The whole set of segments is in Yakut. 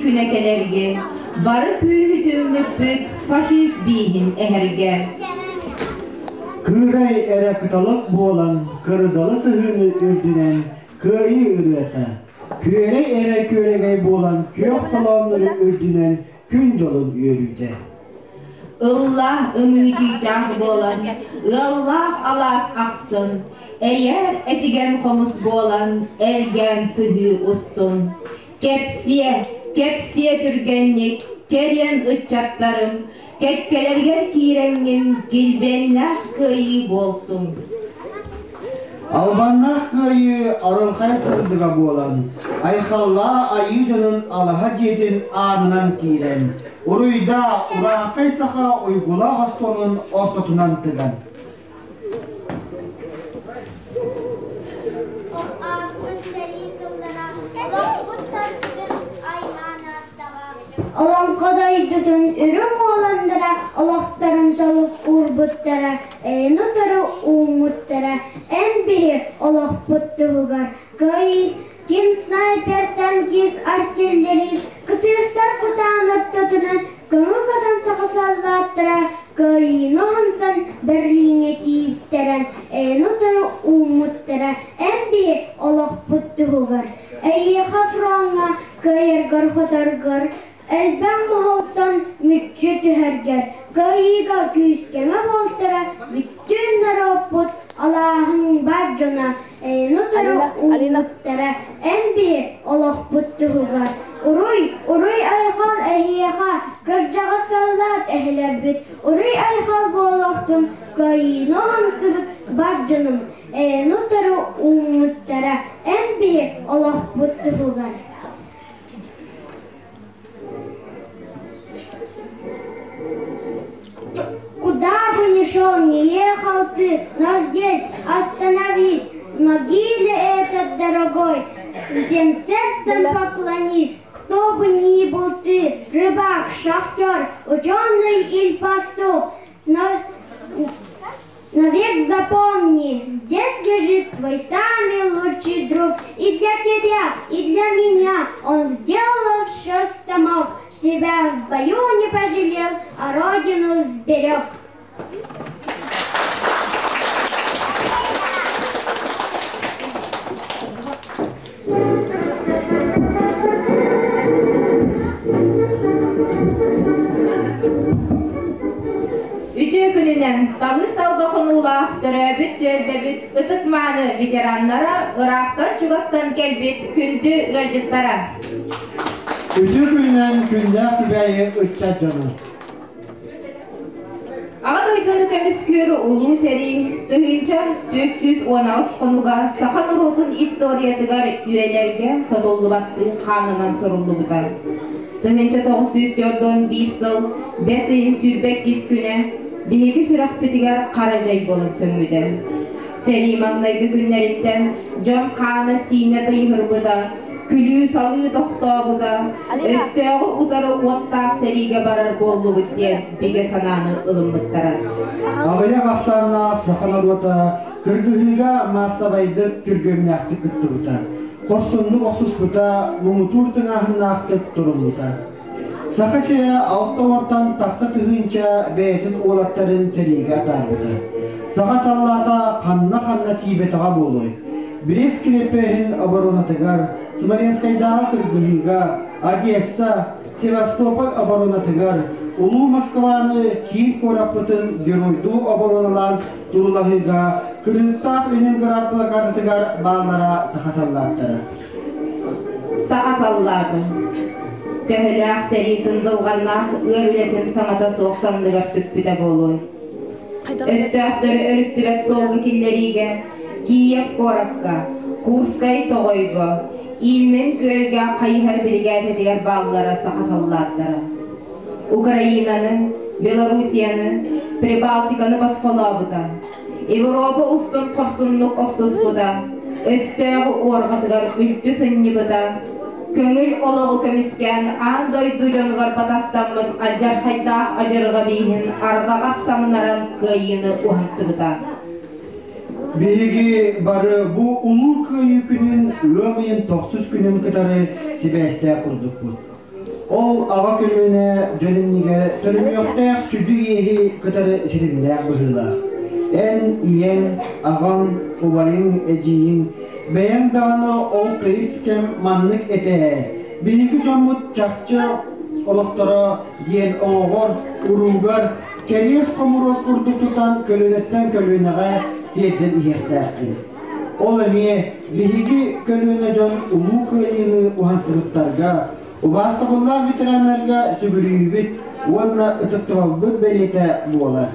күнэ кэлэргэ, бары күүһү түммүппүт фашист бииһин эһэргэ. Кыырай эрэ кыталык буолан, кырдалы сыһыыны үрдүнэн кыайыы ырыата, күөрэй эрэ күөрэгэй буолан күөх толооннору үрдүнэн күн дьолун үөрүүтэ. Ылла ымыы чыычаах буолан, ыаллаах алаас ахсын, эйээр этигэн хомус буолан, элгээн сыһыы устун. Кэпсиэ, кэпсиэ түргэнник, кэриэн ыччаттарым, кэккэлэригэр киирэҥҥин килбиэннээх кыайыы буолтуҥ. Албаннаах кыайыы арылхай сырдыга буолан, айхаллаа айыы дьонун алаһа дьиэтин аанынан киирэн, уруйдаа урааҥхай саха уйгулаах остуолун ортотунан тыган. Ааспыт сэрии сыллара олохпут саргытын аймаан аастаҕа. Олоҥхо дойдутун үрүҥ уоланнара олохторун толук уурбуттара, эйэни утары ууммуттара. Эн биһи олохпут туһугар кыайыы ким снайпер, танкист, артиллерист, кытыыстар кутаан ортотунан көҥү көтөн саха саллааттара кыайыыны уһансан Берлиҥҥэ тиийтэрэн эйэни утары ууммуттара. Эн биһи олохпут туһугар. Эйиэхэ фроҥҥа кыайаргар-хоторгор, элбэх моһолтон мүччү түһэргэр, кыайыыга күүскэмэ буолтара бүттүүн норуоппут алааһыҥ бар дьоно эйэни утары ууммуттара эн биһи олохпут туһугар. Уруй, уруй айхал эһиэхэ, кырдьаҕас саллаат эһэлэрбит, уруй айхал буолуохтун кыайыыны уһансыбыт бар дьонум, эйэни утары ууммуттара эн биһи олохпут туһугар. Куда бы ни шел, не ехал ты, но здесь остановись, в могиле этот дорогой, всем сердцем поклонись, кто бы ни был ты, рыбак, шахтер, ученый или пастух, но навек запомни, здесь лежит твой самый лучший друг. И для тебя, и для меня он сделал все, что мог. Себя в бою не пожалел, а родину сберег. Үтүө күнүнэн талыы-талба хонуулаах төрөөбүт түөлбэбит ытык-мааны ветераннара, ыраахтан-чугастан кэлбит күндү ыалдьыттара! Үтүө күнүнэн күннээх Күбээйи ыччат дьоно! Аҕа дойдуну көмүскүүр Улуу сэрии 1418 хонуга саха норуотун историятыгар үйэлэргэ сотуллубаттыы хаанынан суруллубута. 1941 сыл бэс ыйын 22 күнэ биһиги сүрэхпитигэр хара дьай буолан сөҥмүтэ. Сэрии маҥнайгы күннэриттэн дьон хаана-сиинэ тыйыһырбыта, күлүү-салыы тохтообута, өстөөҕү утары уоттаах сэриигэ барар буоллубут диэн бигэ санааны ылыммыттара. Аҕыйах ахсааннаах саха норуота кыргыһыыга маассабайдык күргүөмнээхтик кыттыбыта, хорсуннук охсуспута, муҥутуур тыҥааһыннаахтык туруммута. Саха сирэ алта уонтан тахса тыһыынча бэйэтин уолаттарын сэриигэ атаарбыта. Саха саллаата ханна-ханна тиийбэтэҕэ буолуой? Брест кириэппэһин оборонатыгар, Смоленскайдааҕы кыргыһыыга, Одесса, Севастополь оборонатыгар, Улуу Москваны киин куораппытын геройдуу обороналаан турулаһыыга кырыыптаах Ленинград блокадатыгар бааллара саха саллааттара. Саха саллаата төһөлөөх сэрии сындылҕаннаах ыар үлэтин саҥата суох санныгар сүкпүтэ буолуой? Өстөөхтөрү өрүттүбэт суолга киллэриигэ Киев куоракка, Курскай тоҕойго, Ильмень күөлгэ хайыһар биригээдэтигэр бааллара саха саллааттара. Украинаны, Белоруссияны, Прибалтиканы босхолообута. Европа устун хорсуннук охсуспута, өстөөҕү уорҕатыгар үлтү сынньыбыта, көҥүл олоҕу көмүскээн аан дойду дьонугар батастаммыт алдьархайдаах адьырҕа бииһин арҕаҕар самнаран кыайыыны уһансыбыта. Биһиги бары бу Улуу Кыайыы күнүн ыам ыйын тохсус күнүн кытары сибээстээх курдукпут. Ол аҕа көлүөнэ дьон иннигэр төлөнүөхтээх сүдү иэһи кытары ситимнээх быһыылаах. Эн ийэҥ, аҕаҥ, убайыҥ, эдьиийиҥ, бэйэҥ даҕаны ол тыйыс кэм маннык этэ ээ, биһиги дьоммут чахчы олохторо диэн оҕоҕор, уруугар кэриэс хомуруос курдук тутан көлүөнэттэн көлүөнэҕэ тиэрдэн иһиэхтээххин. Ол эмиэ биһиги көлүөнэ дьон Улуу Кыайыыны уһансыбыттарга, убаастабыллаах ветераннарга сүгүрүйүүбүт уонна ытыктабылбыт бэлиэтэ буолар.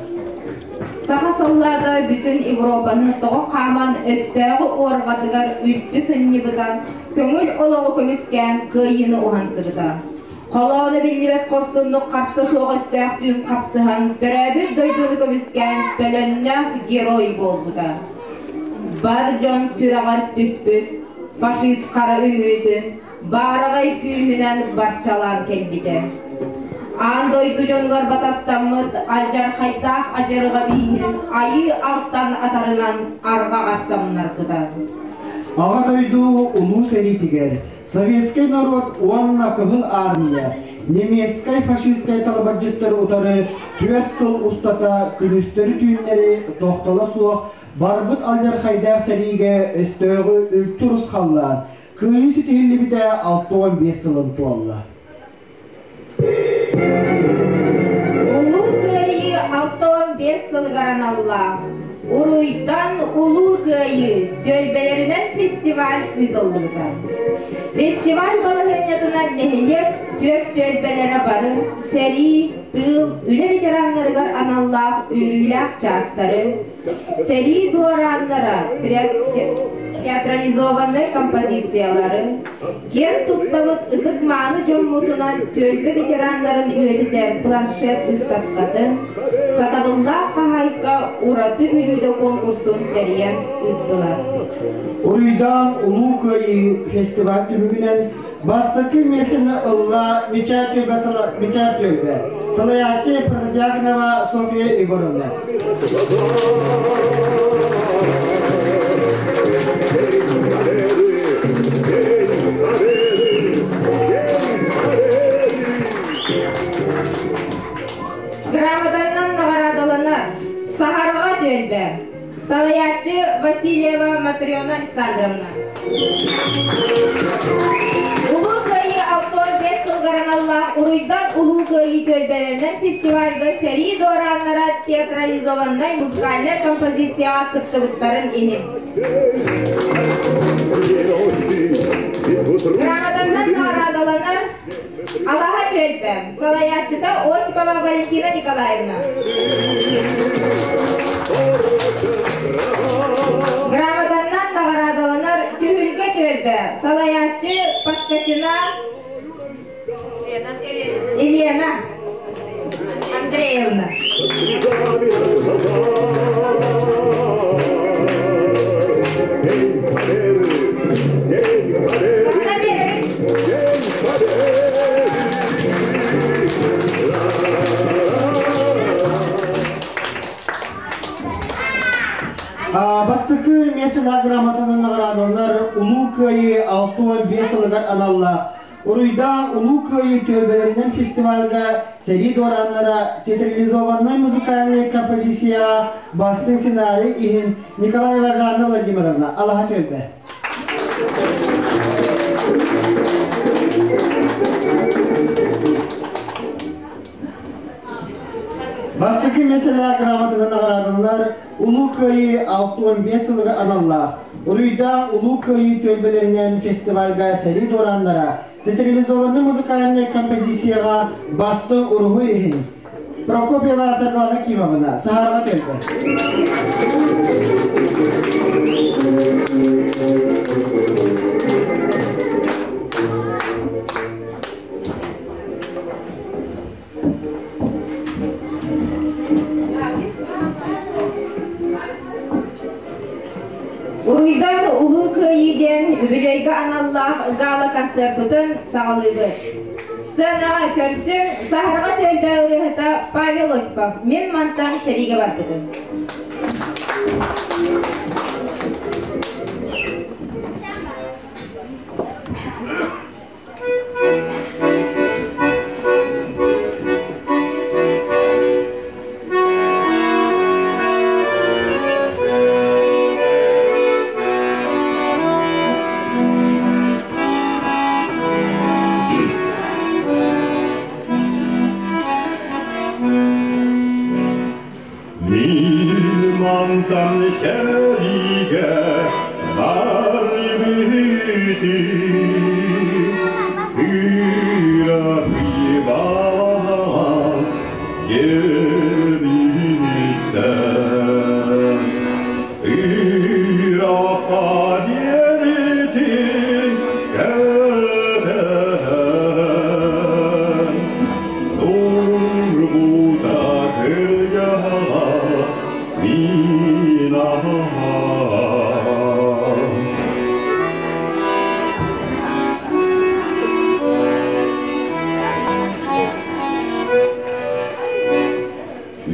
Саха саллаата бүтүн Европаны тоҕо хааман өстөөҕү уорҕатыгар үлтү сынньыбыта, көҥүл олоҕу көмүскээн кыайыыны уһансыбыта. Холооно биллибэт хорсуннук харса суох өстөөхтүүн хапсыһан, төрөөбүт дойдуну көмүскээн төлөннөөх герой буолбута. Бар дьон сүрэҕэр түспүт фашист хара үҥүүтүн баараҕай күүһүнэн барчалаан кэлбитэ. Аан дойду дьонугар батастаммыт алдьархайдаах адьырҕа бииһин айыы алтан атарынан арҕаҕар самнарбыта. Аҕа дойду улуу сэриитигэр советскай норуот уонна Кыһыл Армия немецкай фашистскай талабырдьыттары утары 4 сыл устата күнүстэри-түүннэри тохтоло суох барбыт алдьархайдаах сэриигэ өстөөҕү үлтү урусхаллаан Кыайыы ситиһиллибитэ 65 сылын туолла. Улуу Кыайыы 65 сылыгар аналлаах Уруйдан Улуу Кыайыы түөлбэлэринэн фестиваль ыытыллыбыта. Фестиваль балаһыанньатынан нэһилиэк түөрт түөлбэлэрэ бары сэрии, тыыл, үлэ ветераннарыгар аналлаах үөрүүлээх чаастары, Сэрии дуорааннара театрализованнай композициялары, киэн туттабыт ытык-мааны дьоммутунан түөлбэ ветераннарын үөтүтэр планшет выставкатын, сатабыллаах хаһаайка ураты бүлүүдэ конкурсун тэрийэн ыыттылар. Уруйдаан Улуу Кыайыы фестиваль түмүгүнэн Бастакы миэстэни ылла Мичээр түөлбэ Мичээр түөлбэ. Салайааччы Протодьяконова Софья Егоровна. Грамотаннан наҕараадаланар Саһарҕа түөлбэ. Салайааччы Васильева Матрена Александровна. Улуу Кыайыы 65 сылгар аналлаах Уруйдан Улуу Кыайыы түөлбэлэринэн фестивальга сэрии дуорааннара театрализованнай музыкальнай композицияҕа кыттыбыттарын иһин. Грамотаннан наҕараадаланар Алаһа түөлбэ салайааччыта Осипова Валентина Николаевна. Грамотаннан наҕараадаланар Түһүлгэ түөлбэ салайааччы Поскачина Елена Андреевна. Туһунан биэрэбит. Бастакы миэстэлээх грамотанан наҕараадаланар Улуу Кыайыы 65 сылыгар аналлаах Уруйдаан Улуу Кыайыы түөлбэлэринэн фестивальга сэрии дуорааннара театрализованнай музыкальнай композицияҕа бастыҥ сценарий иһин Николаева Жанна Владимировна Алаһа түөлбэ. Бастакы миэстэлээх грамотанан наҕараадаланар Улуу Кыайыы 65 сылыгар аналлаах Уруйдаах Улуу Кыайыы түөлбэлэринэн фестивальга сэрии дуорааннара театрализованнай музыкальнай композицияҕа бастыҥ уруһуй иһин Прокопьева Саргылана Кимовна Саһарҕа түөлбэ. Уруйдан Улуу Кыайыы диэн үбүлүөйгэ аналлаах гала-концерпытын саҕалыыбыт. Сценаҕа көрсүҥ Саһарҕа түөлбэ ырыаһыта Павел Осипов «Мин мантан сэриигэ барбытым». мантан сэриигэ барбытым Ыраппыбаҕан диэбиттэр. Ыраахха диэритин кэтэһэн, Турбута кырдьаҕа мин аһаан.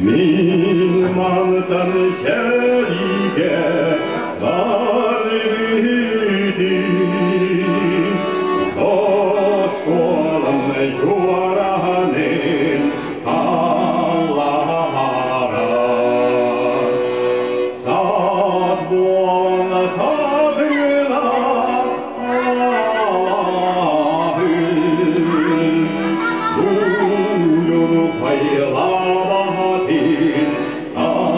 Мин мантан сэриигэ барбытым, оскуолам чуораанын таллара. Саас буолан сатыла алаһын, Дуйун хайлабатын аннынан.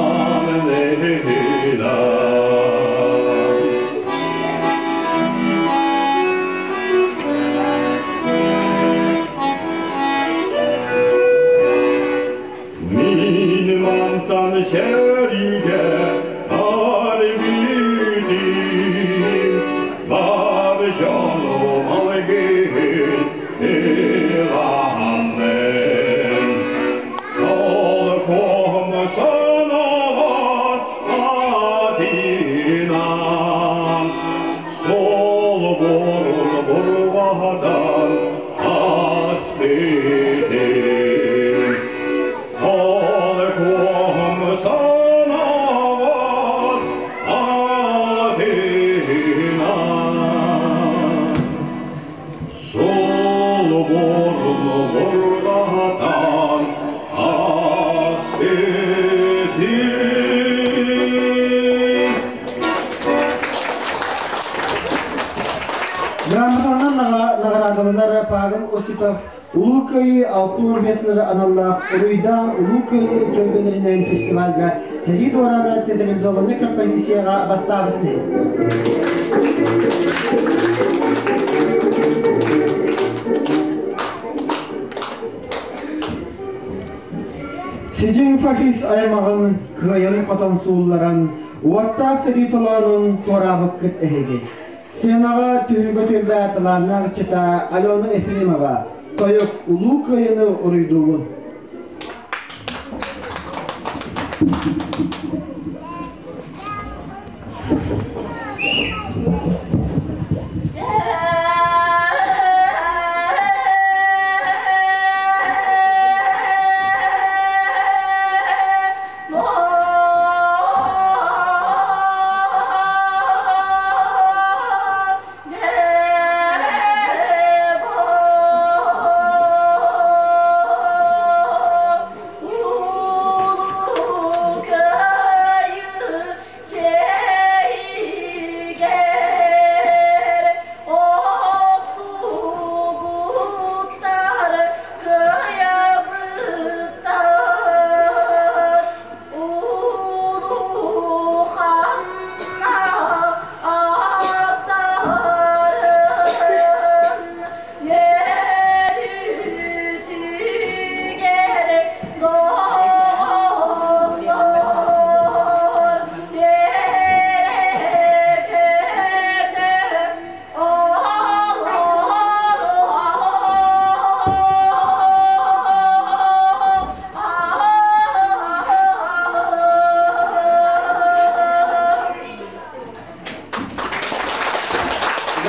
Мин мантан сэриигэ барбытым, бар дьонум алгыһын ыламмын. Толком санаҕас атынан, солборун бурҕатан аспытым. Толком санаҕас атынан, солборун бурҕатан аспытым. Грамотанан наҕараадаланар Павел Осипов Улуу Кыайыы 65 сылыгар аналлаах Уруйдаан Улуу Кыайыы түөлбэлэринэн фестивальга сэрии дуораана театрализованнай композицияҕа бастаабытын иһин. Сидьиҥ фашист аймаҕын кыайан хотон суулларан, уоттаах сэрии толоонун туораабыккыт эһиги. Сценаҕа түһүлгэ түөлбэ талааннаах ыччата Алена Ефремова тойук Улуу Кыайыыны уруйдуубун.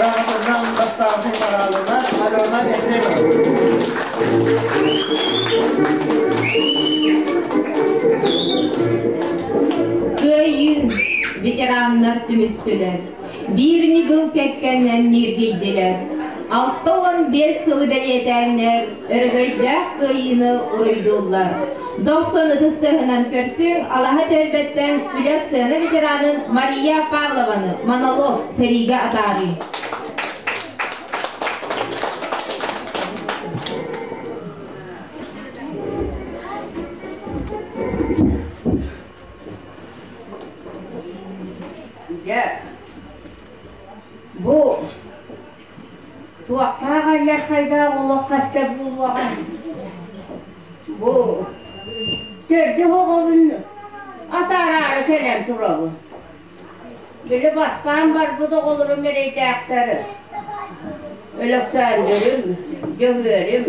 Грамотанан бастаабытын бараалына Алена Ефремова. Кыайыы ветераннар түмүстүлэр. Биир ньыгыл кэккэннэн ньиргийдилэр. 65 сылы бэлиэтээннэр өрөгөйдөөх кыайыыны уруйдууллар. Дохсун ытыс тыаһынан көрсүҥ Алаһа түөлбэттэн үлэ сцена ветеранын Мария Павлованы монолог сэриигэ атаарыы. Дьэ, бу туохтаах алдьархайдаах олох хаста буолуоҕа. Бу төрдүс оҕобун атаараары кэлэн турабын. Били бастаан барбыт оҕолорум эрэйдээхтэр Өлөксөөндөрүм, Дьөгүөрүм,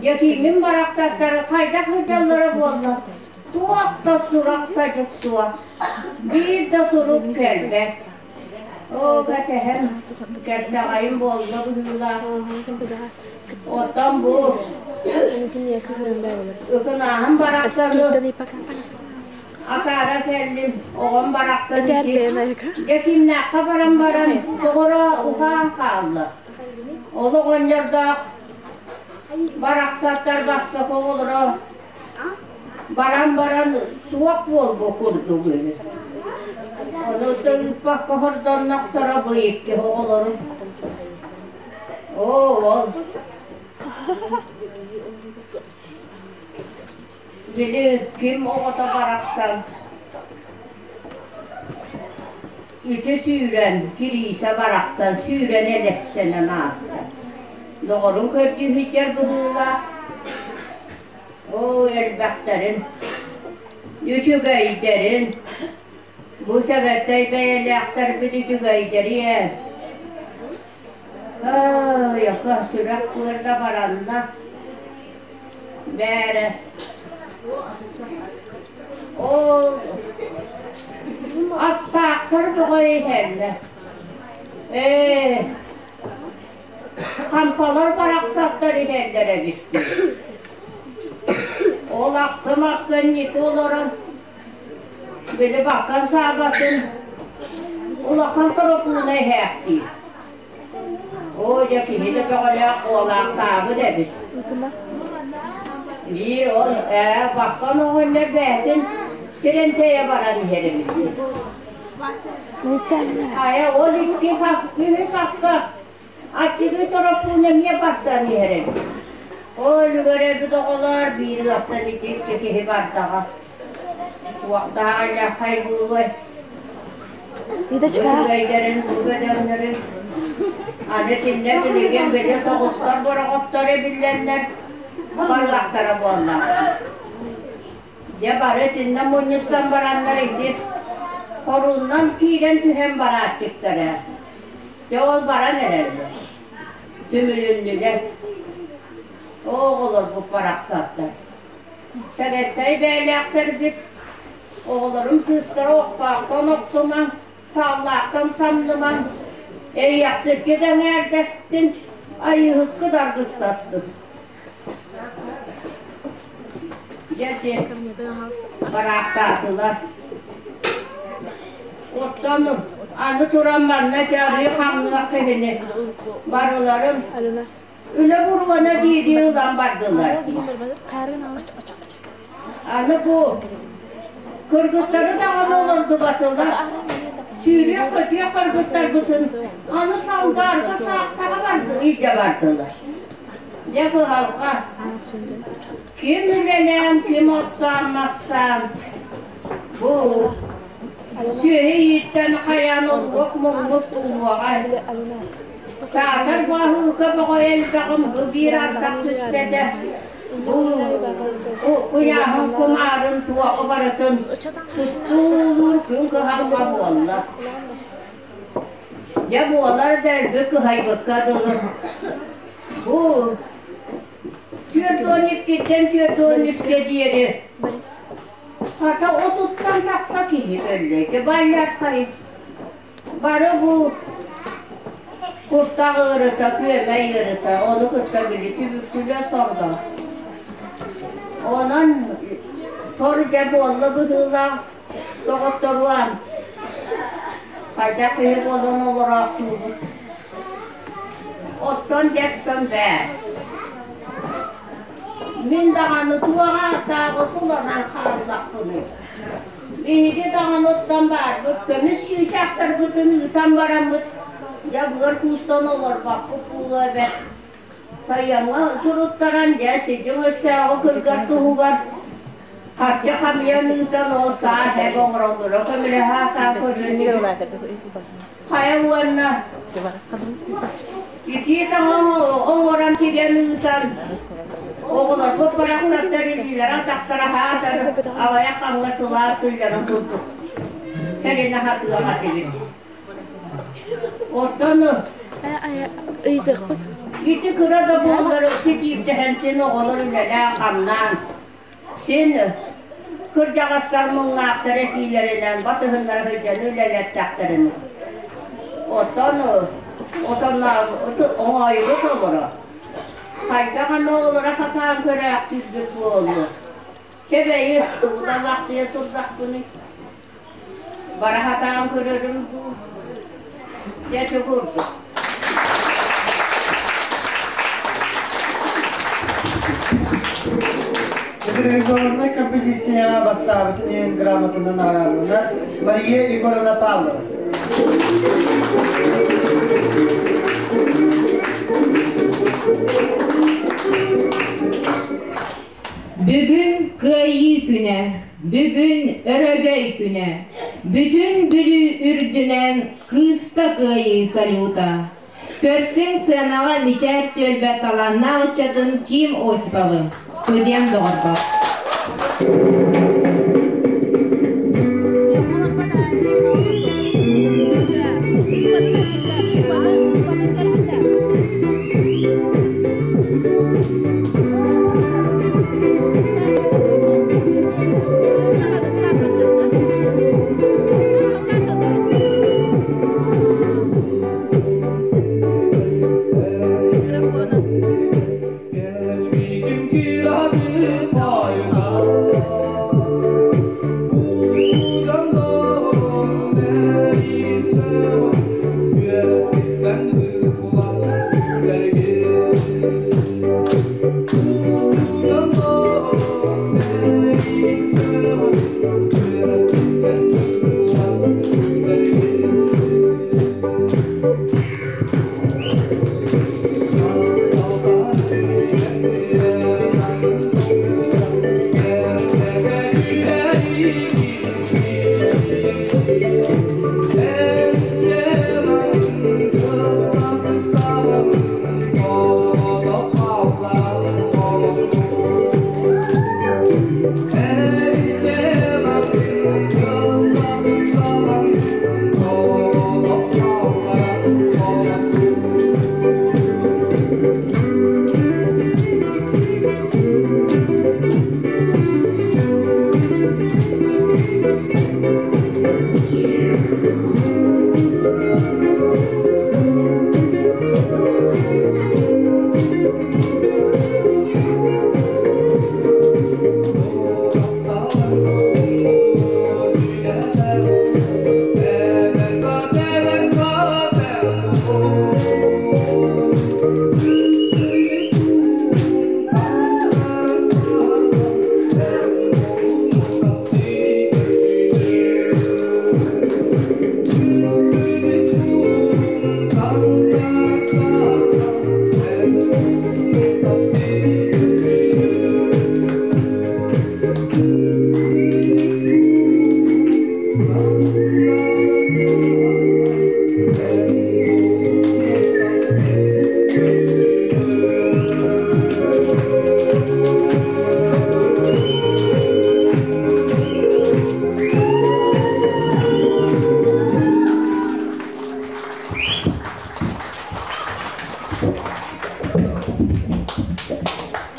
Дьэкиимим барахсаттары хайдах сылдьаллара буолла, туох да сурах-садьык суох, биир да сурук кэлбэт. Оо, кэтэһэн кэлтэҕэйим буолла быһыылаах. Оттон бу ыкынааһын барахсаны атаара кэллим, оҕом барахсан ити дьэ кимнээххэ баран баран доҕоро уһаан хаалла. Ол оҕонньордоох барахсаттар бастакы оҕолоро баран баран суох буолбу курдук үһү. Ону ыыппакка хордоннохторо бу икки оҕолорум. Оо, ол били ким оҕото барахсан ити сүүрэн, Кириисэ барахсан сүүрэн элэстэнэн ааста. Доҕорун көрдүү быһыылаах. Оо, элбэхтэрин, үчүгэйдэрин, бу сэгэттэй бэйэлээхтэрбит үчүгэйдэриэ. Ой, око сүрэх кыырда баранна. Бээрэ. Ол аттаахтар бөҕө иһэллэр. Ээ, хампалар барахсаттар иһэллэр эбит дии. Ол ахсым ахсынньык олорон, били баккан саабатын улахан торопууна иһээхтиир. Оо, дьэ киһи да бөҕөлөөх буолаахтаабыт эбит. Биир ол ээ баккан оҕонньор бэйэтин Терентейэ баран иһэр эбит. Хайа ол икки үһүс акка аччыгый Тороппуун эмиэ барсан иһэр эбит. Ол үлүгэр эбит оҕолоор биир ыалтан ити икки киһи бардаҕа. Туохтаах алдьархай буолуой? Үчүгэйдэрин, бу бөдөҥнөрүн аны кинилэр билигин били тоҕустар бороҕоттор эбиллэннэр барыахтара буолла. Дьэ бары итиннэ мунньустан бараннар ити хорууннан киирэн түһэн барааччыктара. Дьэ ол баран эрэллэр. Түмүлүннүлэр. Оҕолорбут барахсаттар. Сэгэттэй бэйэлээхтэрбит оҕолорум сыыстара охтоохтон охтумаҥ, сааллаахтан самнымаҥ, эйиэхсиккит эҥээрдэстин, айыыһыккыт аргыстастын. Дьэ бараахтаатылар. Оттон аны туран манна дьарыы хамныах киһини барыларын үлэ буруона дии-дии ылан бардылар. Аны бу кыргыттары даҕаны олордубатылар. Сүүрүөх-көтүөх кыргыттарбытын аны Сангаарга саахтаҕа барды илдьэ бардылар. Дьэ кыһалҕа. Ким үлэлээн, ким оттоон-мастаан бу сүөһү ииттэн хайаан олуох муҥмут буолуоҕай. Саатар баһыыка бөҕө элбэҕим бу биир ардах түспэтэ. Бу куйааһын кумаарын туоҕу барытын сустуулуур күн кыһалҕа буолла. Дьэ буолар да элбэ кыһайбыкка дылы. Бу 42-ттэн 43-кэ диэри хата отуттан тахса киһи өллө. Ити баллархай бары бу куртах ыарыта, күөмэй ыарыта, ону кытта били түбүктүлэ сордо. Онон сор дьэ буолла быһыылаах доҕотторуом. Хайдах киһи буолан олороохтуубут. Оттон дьэттон бээ. Мин даҕаны туох ааттааҕы суланан хааллахпыный. Биһиги даҕаны оттон баарбыт, көмүс чыычаахтарбытын ыытан бараммыт, дьэ быар куустан олорбоппут буолуо эбээт. Сайыҥҥа суруттаран, дьэ сидьиҥ өстөөҕү кыргар туһугар. Харчы хамыйан ыытан ол саа хэп оҥороллоро көмөлөһө саа көрүөнү. Хайа уонна итии таҥаһы оҥорон тигэн ыытан оҕолорбут барахсаттар илиилэрэ атахтара хаатар аҕыйах хаҥҥа сылаас сылдьарын курдук кэлин аһатыах этибит. Оттон ити кыра да буоллар ситииптэһэн син оҕолор үлэлээн-хамнаан син кырдьаҕастар муҥнаахтар этиилэринэн батыһыннара сылдьан үлэлэттэхтэрин оттон отоннообут оҥоойугут олоро хайдах эмэ оҕолоро сатаан көрөөхтүүрбүт буолуо Кэбэйи тугу лахсыйа турдахпыный бара сатаан көрөрүм дуу дьэ ити курдук. Театрализованнай композицияҕа бастаабытын иһин грамотанан наҕараадаланар Мария Егоровна Павлова. Бүгүн Кыайыы күнэ, бүгүн Өрөгөй күнэ, бүтүн Бүлүү үрдүнэн кыыста кыайыы салюта. Көрсүҥ сыанаҕа Мичээр түөлбэ талааннаах ыччатын Ким Осиповы, студент доҕорбор.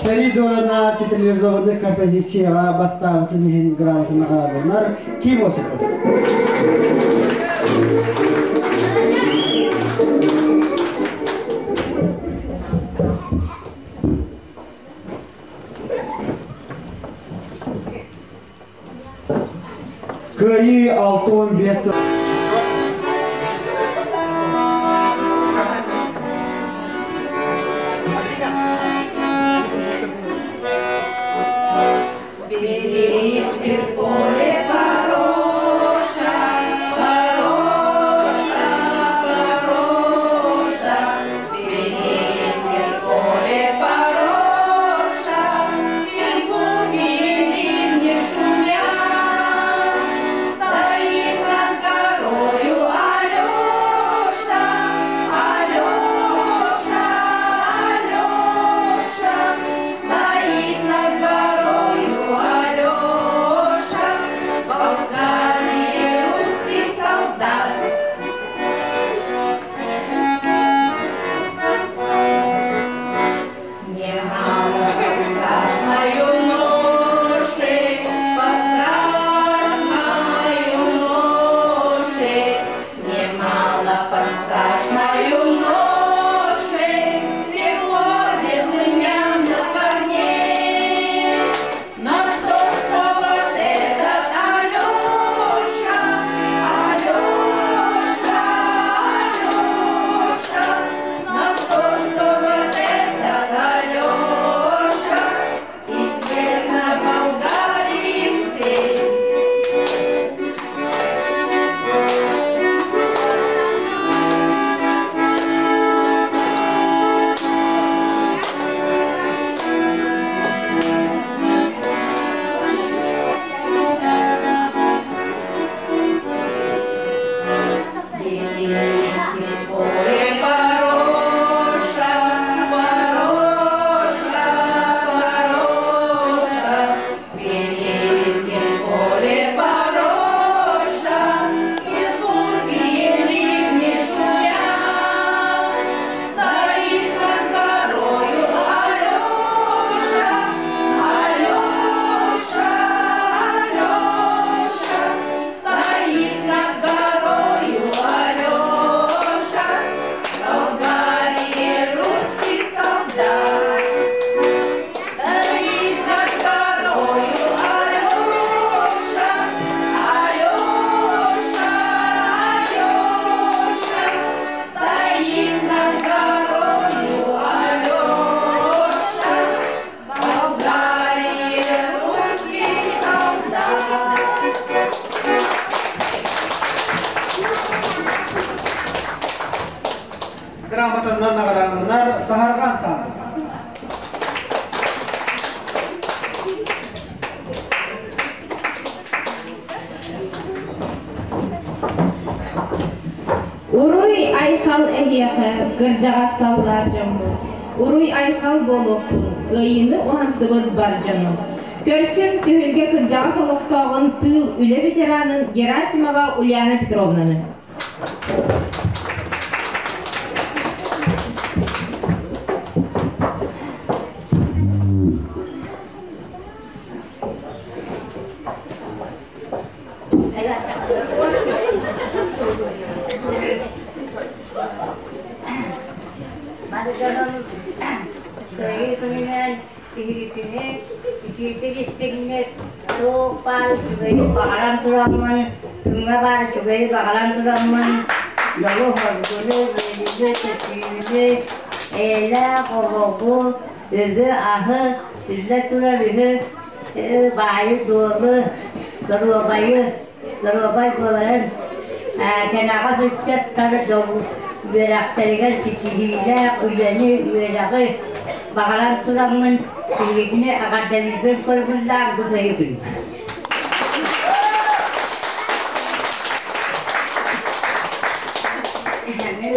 Сэрии дуолана театрализованных композицияҕа бастаабытын иһин грамота наҕараадаланар Ким Осипов. Кыайыы 65 сыл Белеет поле хороша, хороша, хороша. Белеет поле хороша, Киркуки ливни. Уруй айхал эһиэхэ, кырдьаҕас саллаат дьоммут, уруй айхал буолуохтун, кыайыыны уһансыбыт бар дьону. Көрсүҥ түһүлгэ кырдьаҕас олохтооҕун тыыл үлэ ветеранын Герасимова Ульяна Петровнаны. Бары дьонум кыайыы күнүнэн биһигитини итиитик истиҥник туох баар үчүгэйи баҕаран тураммын, күҥҥэ баар үчүгэйи баҕаран тураммын, дьолу-соргуну, үөрүүнү-көтүүнү, эйэлээх олоҕу, үбү-аһы, үллэ турар үһү баайы-дуолу, доруобайы, доруобай буоларын кэнэҕэс ыччаттар үөрэхтэригэр ситиһиилээх үлэни, үөрэҕи баҕаран тураммын биһигини эҕэрдэлиирбин көрбүллээх бу күн. Мин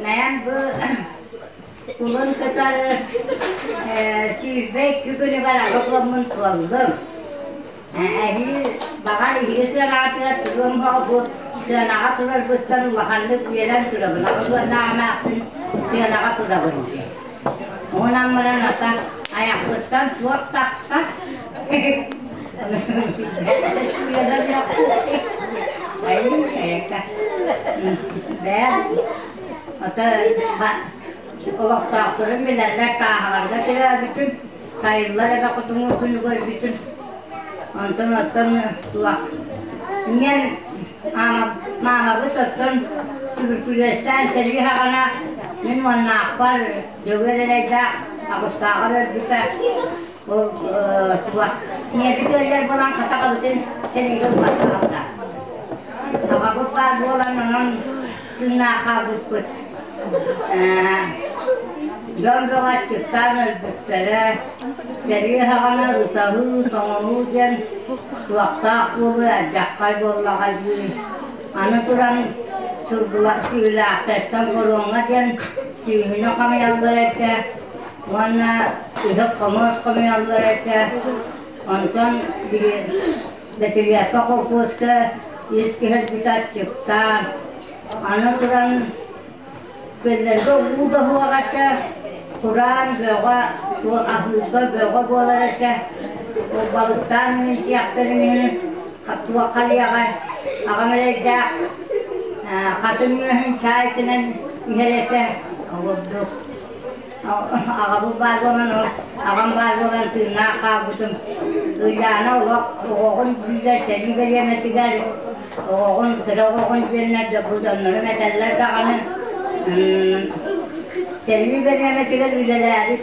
наям бу Кулун кытары 22 күнүгэр аҕыс уоммун туоллум. Эһиил баҕар иһиги сыанаҕытыгар туруом бу сыанаҕа турарбыттан улаханнык үөрэн турабын. Аҕыс уоннаах эмээхсин сыанаҕа турабын диэн. Онон баран ата айахпыттан туох тахсар? Бээ, ата олохтоохторун билэллэр, тааһаларга төрөөбүтүм, тайыллар эбэ хотуҥҥа күнү көрбүтүм. Онтон оттон туох Ийэм маамабыт оттон түбүркүлүөстээн сэрии саҕана мин уоннаахпар Дьөгүөр эрэйдээх аҕыстааҕар өлбүтэ. Ол туох ийэбит ыаллар буолан хата аҕабытын сэриигэ ылбатаҕа. Аҕабыт баар буолан онон тыыннаах хаалбыппыт. Дьон бөҕө аччыктаан өлбүттэрэ, сэрии саҕана ытаһыы, тоҥоһуу диэн туохтаах буолуо, алдьархай буоллаҕа дии. Аны туран сылгыла сүүлээхтэртэн боруоҥҥа диэн түүнү хамыйаллар этэ уонна иһит-хомуос хомуйаллар этэ. Онтон били Бэтилиэккэ холкуоска үс киһи өлбүтэ аччыктаан, аны туран күөллэргэ уу да суох этэ, кураан бөҕө, аһыырга бөҕө буолар этэ. Ол балыктаан иһин сиэхтэрин иһин туохха диэҕэй, аҕам эрэйдээх хатыҥ үөһүн чаайтынан иһэр этэ. Ол курдук Аҕабыт баар буолан, аҕам баар буолан тыыннаах хаалбытым. Ульяна олох оҕоҕун биллэр сэрии бэлиэмэтигэр оҕоҕун, кыра оҕоҕун диэннэр бу дьоннорум этэллэр даҕаны сэрии бэлиэмэтигэр үлэлээбит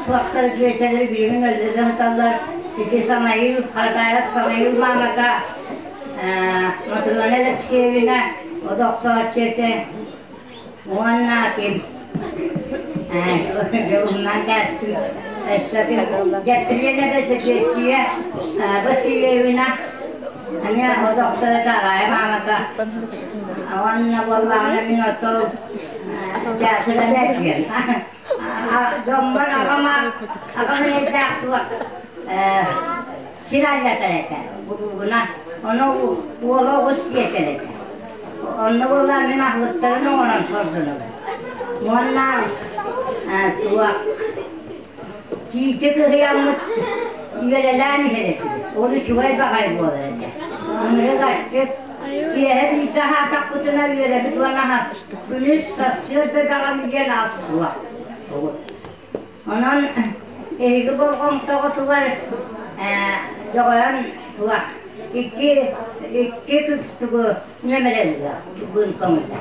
туохтар дьүөтэлэр билигин өллө сыталлар. Ити Самаил, Харатаев Самаил маамата Матрена Алексеевна одохсооччу этэ. Уонна ким дьылынан кээстим өссө ким Дьэттилиэнэ Бэсэчиэччийэ Васильевна эмиэ отохторо Тараайа маамата уонна буоллаҕына мин отол театрана диэн дьоммор аҕам аҕам эрэйдээх туох сир айлатар этэ буруугуна ону уола оҕус сиэтэр этэ Онно буоллар мин аһылыктарын оҥорон сордонобун. Уонна туох тиити кыһыйаммыт үөрэлээн иһэр этибит. Ол үчүгэй баҕайы буолар этэ. Ынырык аччык киэһэ биирдэ аһаатахпытына үөрэбит уонна күнүс сарсыарда даҕаны диэн ас суох. Онон эһиги болҕомтоҕутугар дьоҕойон туох икки икки тугу нүөмэрэ ылыа бүгүн көҥүлэ.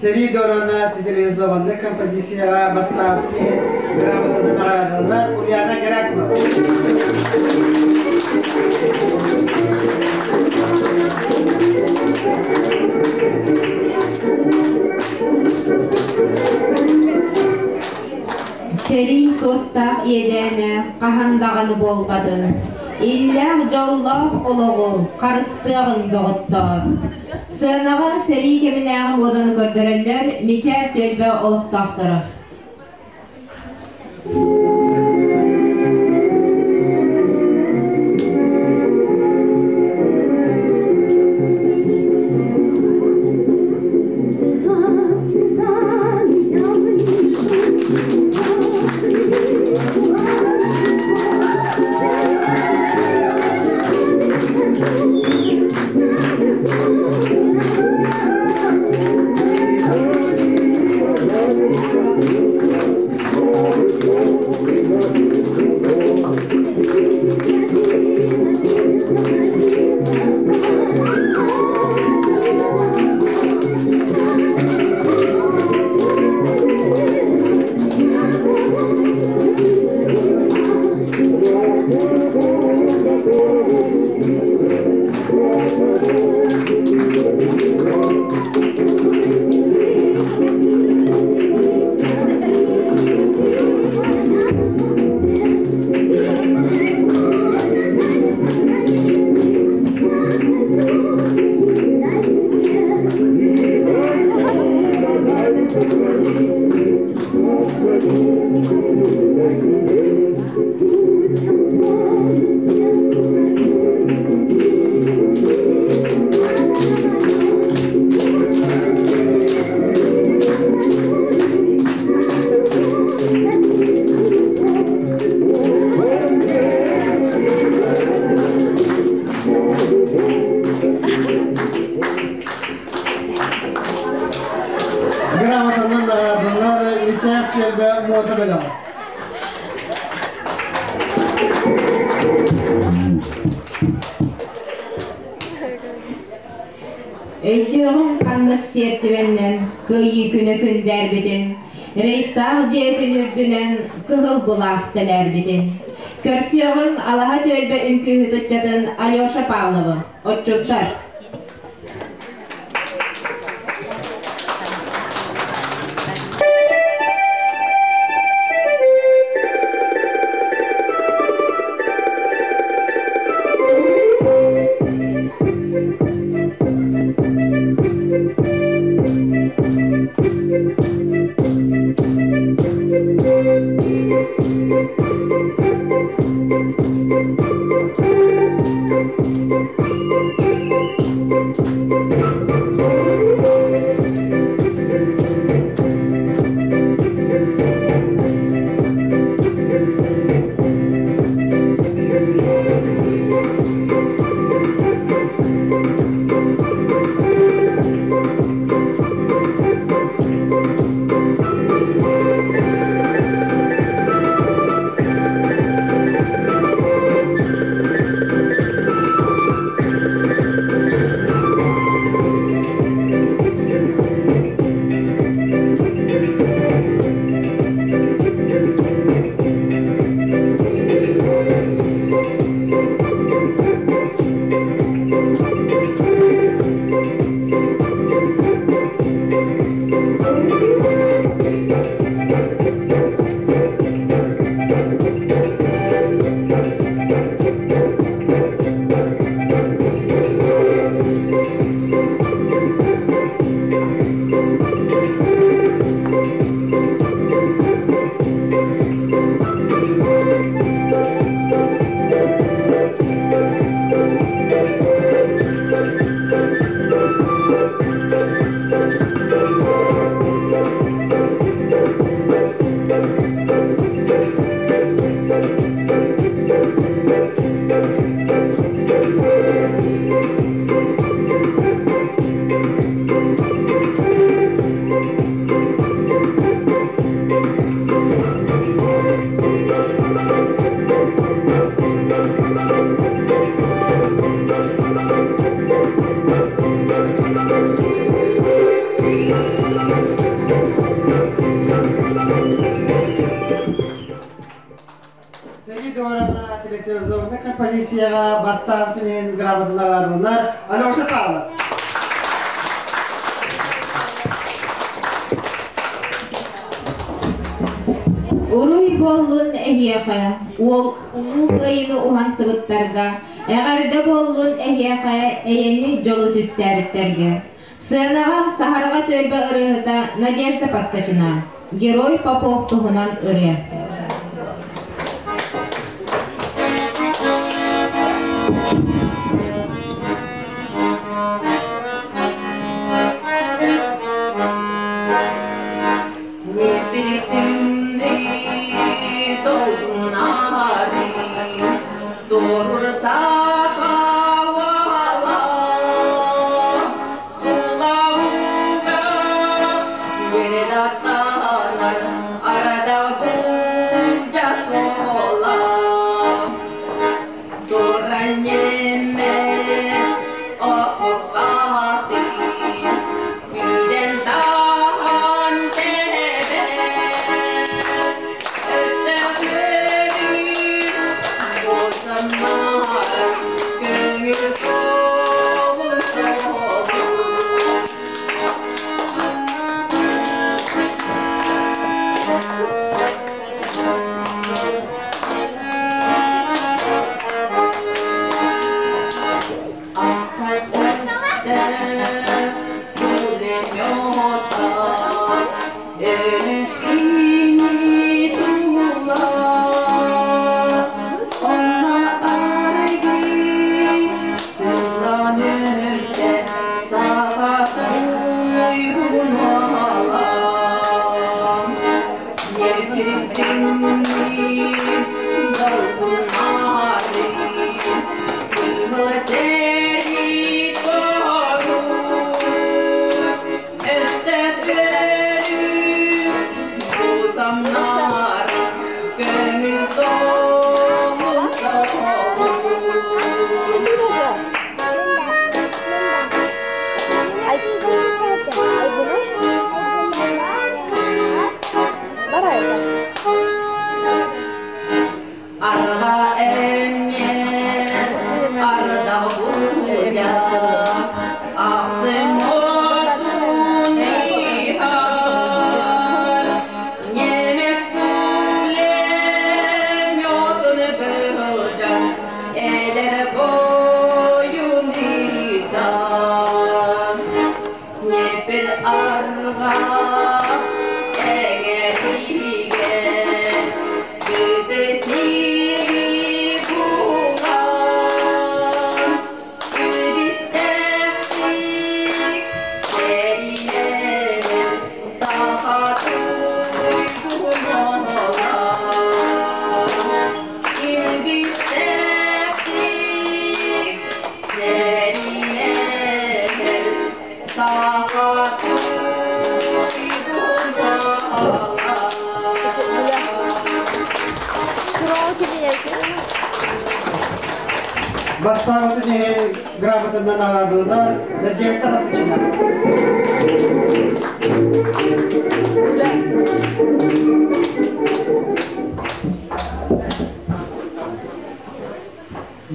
Сэрии дорона театрализованная композицияҕа бастаабыт грамотанан наҕараадаланар Ульяна Герасимова. Сэрии суостаах иэдээнэ хаһан даҕаны буолбатын. Иллээх дьоллоох олоҕу харыстыаҕыҥ доҕоттоор. Сыанаҕа сэрии кэминээҕи муоданы көрдөрөллөр Мичээр түөлбэ олохтоохторо. Грамотанан наҕараадаланар Мичээр түөлбэ муода бөлөҕө. Өйдүөҕүҥ ханнык сиэртибэннэн кыайыы күнэ күндээрбитин, рейстаах дьиэтин үрдүнэн кыһыл былаах тэлээрбитин. Көрсүөҕүҥ алаһа түөлбэ үҥкүүһүт ыччатын Алеша Павловы, отчуттар. Сэрии дворана телевизионнай композицияҕа бастаан түнэһин грамоталар Алеша Павлов. Уруй буоллун эһиэхэ, уол улуу кыайыыны уһансыбыттарга, эҕэрдэ буоллун эһиэхэ, эйэни дьолу түстээбиттэргэ. Сценаҕа Саһарҕа түөлбэ ырыаһыта Надежда Поскачина, Герой Попов туһунан ырыа. Бастаабытын иһин грамотанан наҕараадаланар Надежда Москвичина.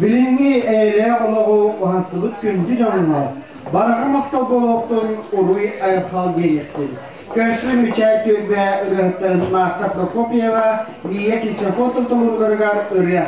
Билиҥҥи эйэлээх олоҕу уһансыбыт күндү дьоҥҥо барҕа махтал буолуохтун уруй-айхал диэриэхтин. Көрсүү Мүчээл түөлбэ ырыаһыттарын Марта Прокопьева, Лия Ксенофонтов толорууларыгар ырыа.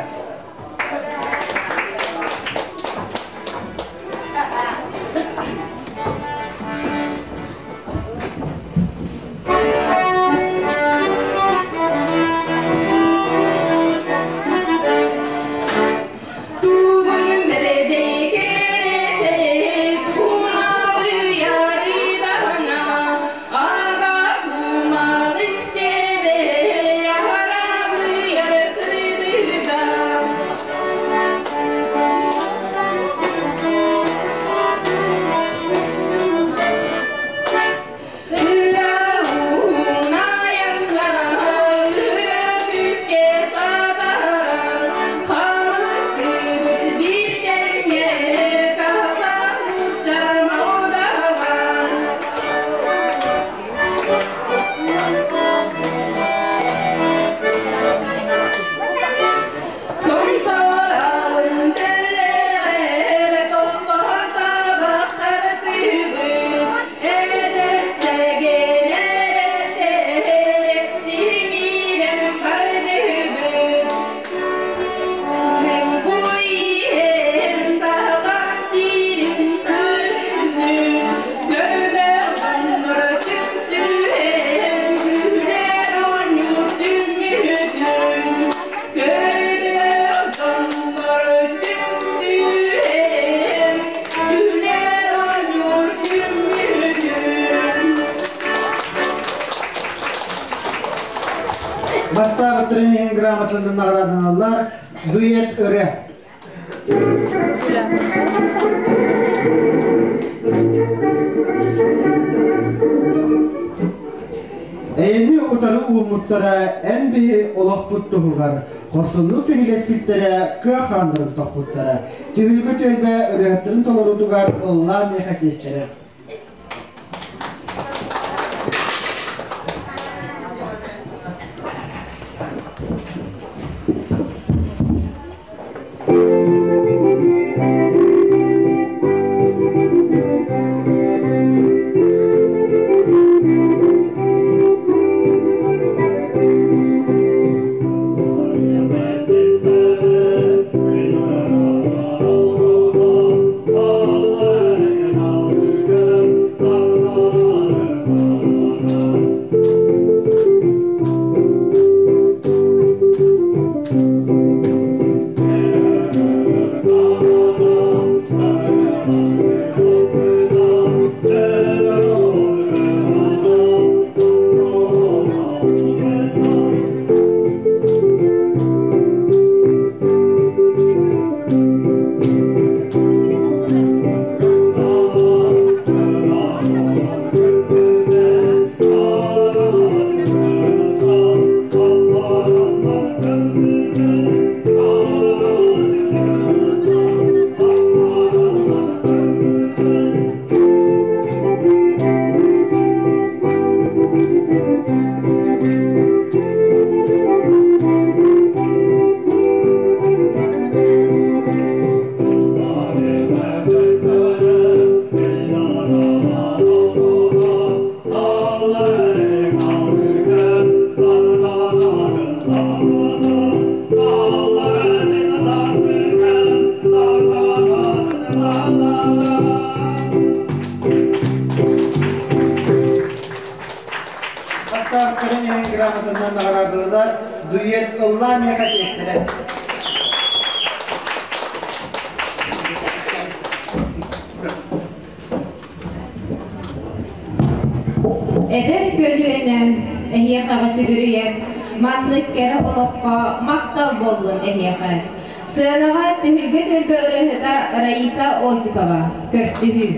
Бастаабыттарын иһин грамоталарын наҕарааданаллар дуэт ырыа. Эйэни утары ууммуттара эн биһи олохпут туһугар хорсуннук сэриилэспиттэрэ кыа хааннарын тохпуттара. Түһүлгэ түөлбэ ырыаһыттарын толоруутугар ыллаан миэхэ сиэстэрэ. Бастаахтарын иһин грамотанан наҕараадаланар дуэт ыллаа миэхэ сиэстэрэ. Эдэр көлүөнэ эһиэхэҕэ сүгүрүйэр, маннык кэрэ олоххо махтал буоллун эһиэхэ. Сыанаҕа түһүлгэ түөлбэ ырыаһыта Раиса Осипова. Көрсүһүү.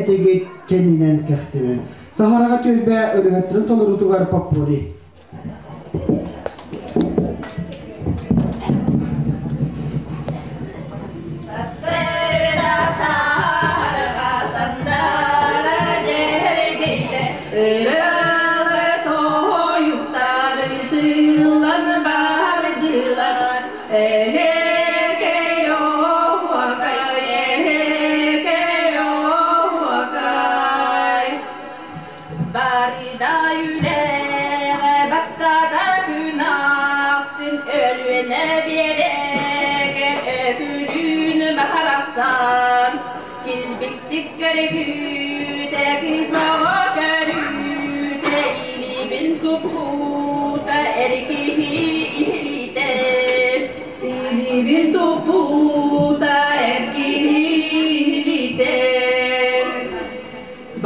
этигит кэннинэн кэхтимэҥ. Саһарҕа түөлбэ ырыаһыттарын толоруутугар поппури.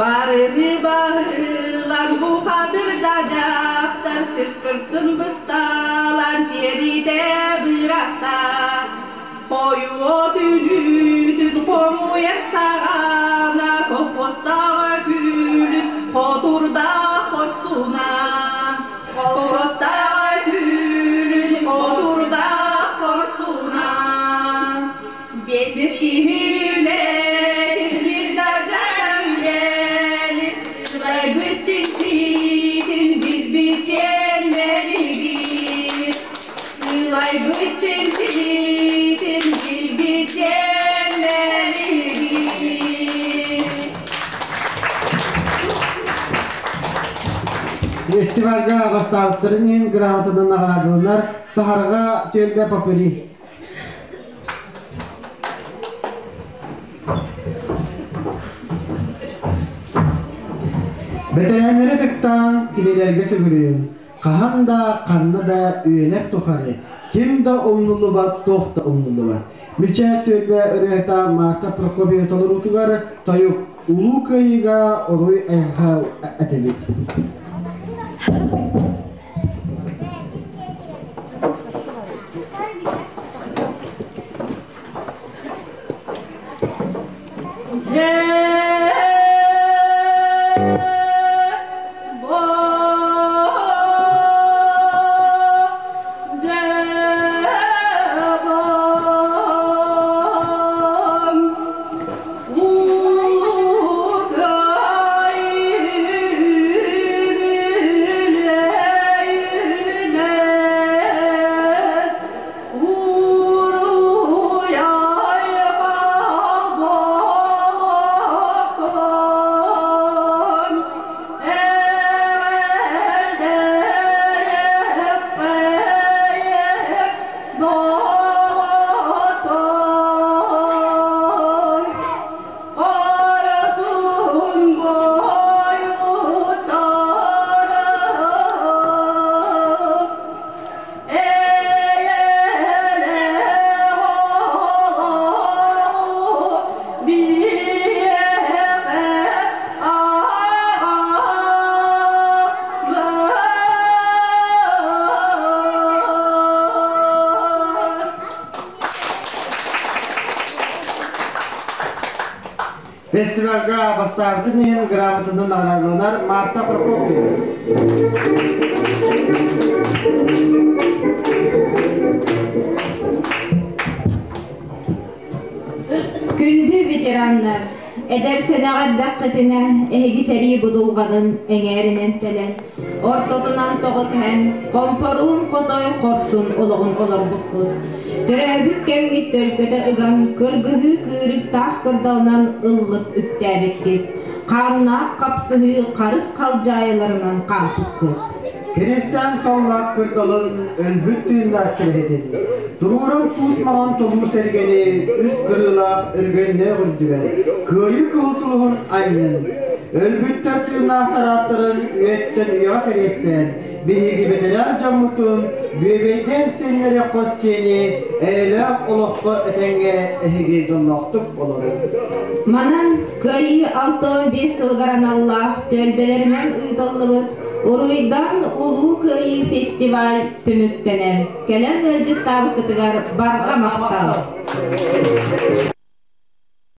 Барыны баһылан бухатырда дьахтар сиркырсын бысталан тиэритэ бырахта. Хойуо түнүтүн хомуйар саҕана колхозтааҕы күлүн хотурда хорсуна. Колхозтааҕы күлүн хотурда хорсуна. Бес киһи үлэтин бир да үлэлик сылайбыт чинчитин билбитен мэлигит. Сылайбыт чинчитин билбитен мэлигит. Фестивальга бастаабыттарын иһин грамотанан наҕараадаланар Саһарҕа түөлбэ поппури. Бэтэрээннэри ытыктаан кинилэргэ сүгүрүйүҥ. Хаһан да, ханна да үйэлэр тухары ким да умнуллубат, туох да умнуллубат. Мүчээ түөлбэ ырыаһыта Марта Прокопьева толоруутугар тойук Улуу Кыайыыга уруй айхал этэбит. Фестивальга бастаабытын иһин грамотанан наҕараадаланар Марта Прокопьева. Күндү ветераннар, эдэр сэнэҕэрдэххитинэ эһиги сэрии будулҕанын эҥээринэн тэлэн, ортотунан тоҕо түһэн, хомпоруун хотой хорсун олоҕун олорбуккут. Төрөөбүт кэмҥит төлкөтө ыган, кыргыһыы кыырыктаах кырдалынан ыллык үктээбиккит. Хааннаах хапсыһыы харыс халдьаайыларынан хаампыккыт. Киристээн саллаат кырдалын өлбүт тыыннаах кэрэһитин, туруоран туус маҥан толуу сэргэни үс кырыылаах өргөннөөх үрдүгэр кыайыы кыһыл сулуһун анньын, өлбүттэр тыыннаах тарааттарын үйэттэн үйэҕэ кэриэстээн, биһиги бэтэрээн дьоммутун бүөбэйдээн сиэннэри хос сиэни эйэлээх олоххо этэҥҥэ эһиги дьоллоохтук олоруҥ. Манан Кыайыы 65 сылыгар аналлаах түөлбэлэринэн ыытыллыбыт Уруйдан Улуу Кыайыы фестиваль түмүктэнэр. Кэлэн ыалдьыттаабыккытыгар барҕа махтал!